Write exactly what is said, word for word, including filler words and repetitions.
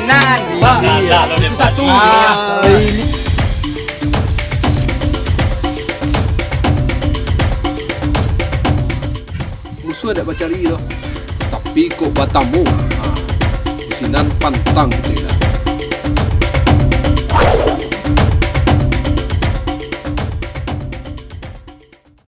Nan. Pak, isi satu. Musuah dak bacari doh, tapi kok batamu, ha, di sinan pantang kito.